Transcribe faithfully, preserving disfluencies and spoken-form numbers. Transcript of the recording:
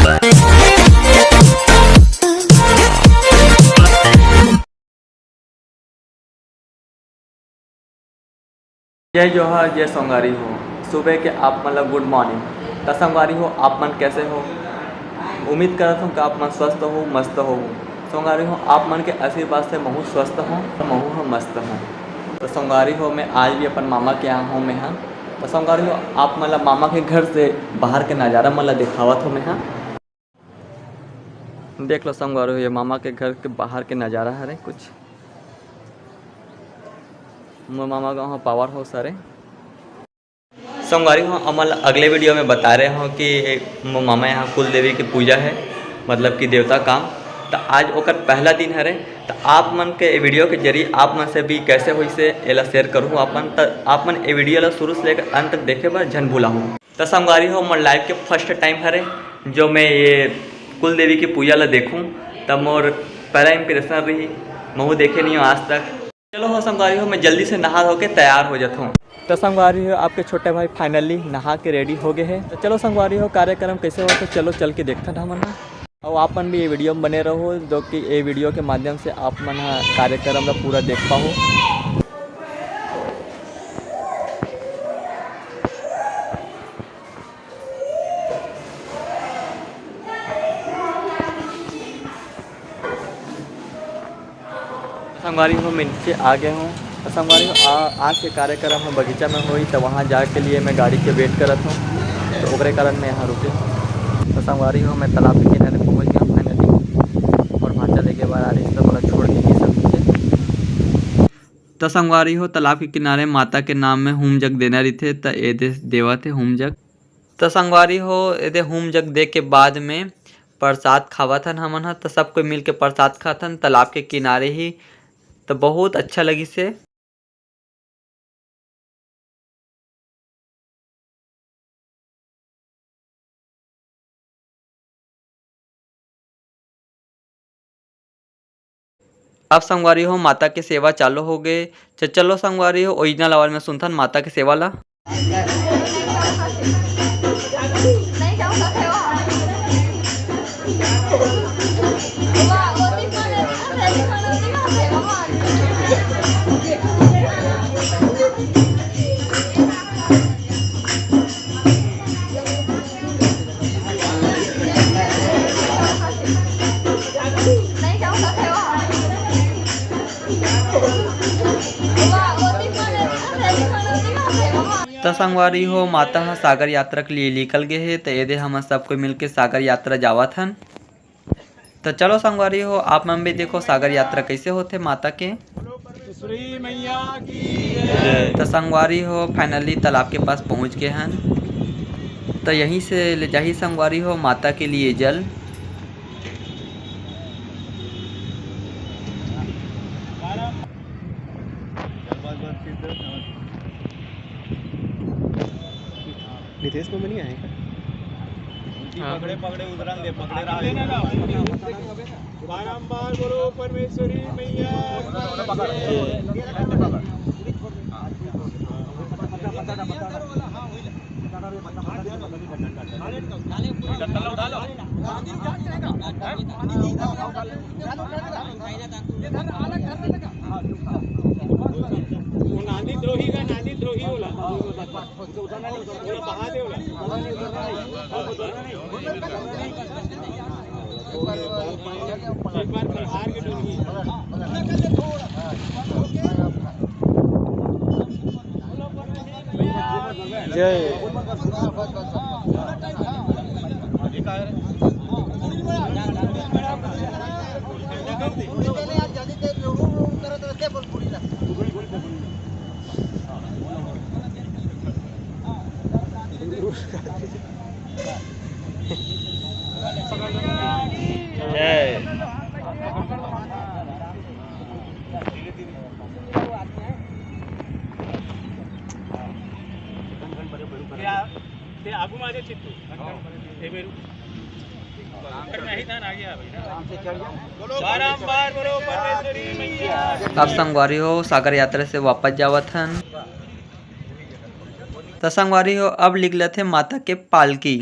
जय जोहार, जय संगवारी हो। सुबह के आप मन ला good morning। त संगवारी हो, आप मन कैसे हो? उम्मीद करत हूँ कि आप मन स्वस्थ हो, मस्त हो। संगवारी हो, आप मन के आशीर्वाद से महू स्वस्थ हो, महू ह मस्त हो। त संगवारी हो, मैं आज भी अपन मामा के यहाँ हूँ मैं हा। त संगवारी हो, आप मन ला मामा के घर से बाहर के नज़ारा मन ला दिखावत हूँ मैं हा। देख लो संगवारी हो, ये मामा के घर के बाहर के नज़ारा हरे कुछ। मोर मामा गाँव ह पावर हाउस हरे। संगवारी हो, हमन ल अगले वीडियो में बता रहे हो कि मोर मामा यहाँ कुल देवी के पूजा है, मतलब कि देवता काम। त आज ओकर पहला दिन हरे। त आप मन के वीडियो के जरिए आप मन से भी कैसे होइसे एला शेयर करूँ अपन। त आप मन ए वीडियो ला शुरू से लेकर अंत तक देखे बर झन भूलाहू। त संगवारी हो, मोर लाइफ के फर्स्ट टाइम हरे जो मैं ये कुल देवी की पूजा ला देखूँ। त मोर पहला इम्प्रेशन रही, महू देखे नहीं हूँ आज तक। चलो हो संगवारी हो, मैं जल्दी से नहा धो के तैयार हो जाता हूँ। त संगवारी हो, आपके छोटे भाई फाइनली नहा के रेडी हो गए हैं। त चलो संगवारी हो, कार्यक्रम कैसे हो, त चलो चल के देखथन हमन ह। अउ आप मन भी ये वीडियो में बने रहो, जो कि ये वीडियो के माध्यम से आप मन ह कार्यक्रम ला पूरा देख पाहो। संगवारी हो, मैं नीचे आ गए हूँ। त संगवारी हो, आ-, आज के कार्यक्रम ह बगीचा में होई, त वहाँ जाए के लिए मैं गाड़ी के वेट करत हूँ, त ओकरे कारण मैं यहाँ रुके हूँ। त संगवारी हो, मैं तालाब के किनारे पहुँच गया हूँ finally, और भांचा लेके बाहर आ रही, त मोला छोड़ के ये सब नीचे। त संगवारी हो, तालाब के किनारे माता के नाम में हूम जग देना रहिथे, त ए दे देवत हे हूम जग। त संगवारी हो, एदे हूम जग दे के बाद में प्रसाद खावत हन हमन ह। त सब कोई मिल के प्रसाद खाथन तालाब के किनारे ही। त बहुत अच्छा लगिस हे। अब संगवारी हो, माता के सेवा चालू हो गए। च-, चलो संगवारी हो, ओरिजिनल आवाज में सुनथन माता के सेवा ला। त संगवारी हो, माता ह सागर यात्रा के लिए निकल गए हे, त एदे हमन सब कोई मिलके सागर यात्रा जावत हन। त चलो संगवारी हो, आप मन भी देखो सागर यात्रा कैसे होथे माता के। श्री मैया की जय। त संगवारी हो, finally तालाब के पास पहुंच गए हन। त यहीं से ले जाही संगवारी हो माता के लिए जल। नितेश में नहीं आएगा। उनकी हाँ। पकड़े पकड़े उतरन दे, पकड़े रहा। बारंबार बोलो परमेश्वरी मैया की जय। वो नानी द्रोही का नानी द्रोही होला। जय। जय। ते आगू में आ जा चित्तू। ये मेरू। घर में ही था ना, आ गया भाई ना। बारंबार बोलो परमेश्वरी मैया। अब संगवारी हो, सागर यात्रा से वापस जावत हन। त संगवारी हो, अब निकलत हे माता के पालकी।